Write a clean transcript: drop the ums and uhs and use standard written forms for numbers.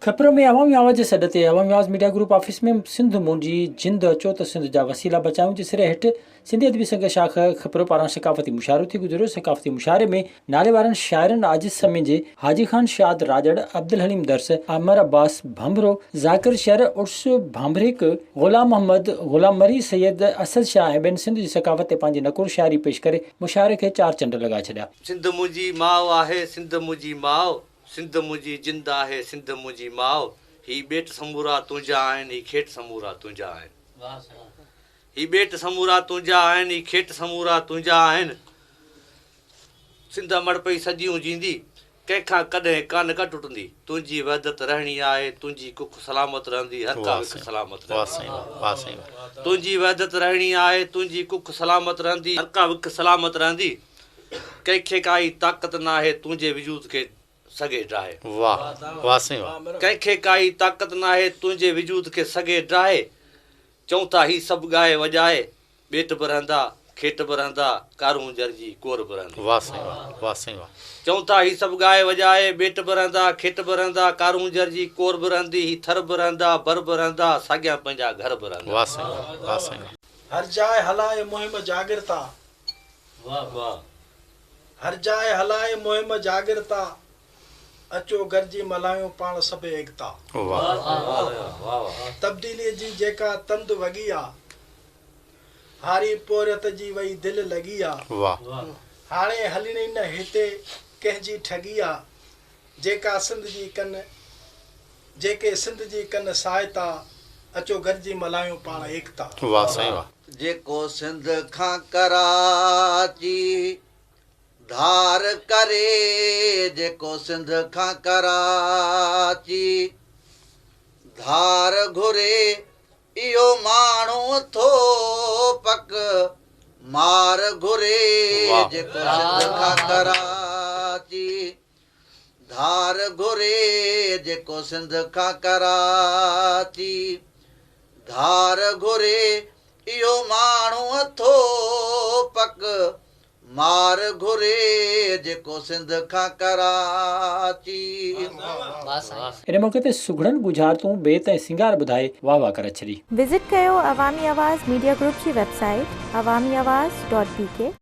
کپرو ۾ عوامي آواز جي سڏ تي Awami Awaz media group office ۾ Sindh منهنجي جند اچو ته سنڌ جا وسيلا بچايون جي سري هيٺ سنڌي ادبي سنگت شاخ کپرو پاران ثقافتي مشاعرو ٿي گذريو. ثقافتي مشاعري ۾ نالي وارن شاعرن عاجز سميجي، حاجي خان شاد راڄڙ، عبدالحليم درس، امر عباس ڀنڀرو، ذاڪر شر، عرس ڀانڀريڪ، غلام محمد غلام مري، سيد اسد شاهه ۽ ٻين سنڌ جي ثقافت تي پنهنجي نڪور شاعري پيش ڪري مشاعري کي چار چنڊ لڳائي ڇڏيا. سنڌ منهنجي ماء آهي، سنڌ منهنجي ماء. سنڌ منهنجي جند آهي، سنڌ منهنجي ماء، هي ٻيٽ سمورا تنهنجا آهن، هي کيٽ سمورا تنهنجا آهن. هي ٻيٽ سمورا تنهنجا آهن، هي کيٽ سمورا تنهنجا آهن. سنڌ امڙ پئي صديون جيندي، ڪنهن کان ڪڏهن ڪانه ڪا ٽٽندي. تنهنجي وحدت رهڻي آهي، تنهنجي ڪک سلامت رهندي، هر ڪا وک سلامت رهندي. تنهنجي وحدت رهڻي آهي، تنهنجي ڪک سلامت رهندي، هر ڪا وک سلامت رهندي. ڪنهن کي ڪائي طاقت ناهي تنهنجي وجود کي سگهي ڊاهي. واه واه سائين واه. ڪنهن کي ڪائي طاقت ناهي تنهنجي وجود کي سگهي ڊاهي. چئون ٿا هي سڀ ڳائي وڄائي ٻيٽ به رهندا، کيٽ به رهندا، ڪارونجهر جي ڪور به رهندي. واه سائين واه واه سائين واه. چئون ٿا هي سڀ ڳائي وڄائي ٻيٽ به رهندا، کيٽ به رهندا، ڪارونجهر جي ڪور به رهندي، هي ٿر به رهندا، بر به رهندا، ساڳيان پنهنجا گهر به رهندا. واه سائين واه واه سائين واه. هر جاء هلائي مهم جاڳرتا. هر جاء هلائي مهم جاڳرتا، اچو گڏجي ملهايون پاڻ سڀ ايڪتا. تبديليء جي جيڪا تند وڳي آ، هاري پورهيت جي وئي دل لڳي آ. هاڻي هلڻي نه هتي ڪنهن جي ٺڳي آ، جيڪا سنڌ جي ڪن جيڪي سنڌ جي ڪن سهائتا، اچو گڏجي ملهايون پاڻ ايڪتا. واه سائين واه. جيڪو سنڌ کان ڪراچي ڌار ڪري جيڪو سنڌ کان ڪراچي ڌار گهري اهو ماڻهو ٿو پڪ مار گهري جيڪو سنڌ کان ڪراچي ڌار گهري جيڪو سنڌ کان ڪراچي ڌار گهري اهو ماڻهو اٿو پڪ مار گهري جيڪو سنڌ کان ڪراچي. ان موقعي تي سگهڙن ڳجهارتون، بيت ۽ سينگار ٻڌائي واهه واهه ڪري ڇڏي. وزٽ ڪيو عوامي آواز ميڊيا گروپ جي website Awami Awaz dot B K.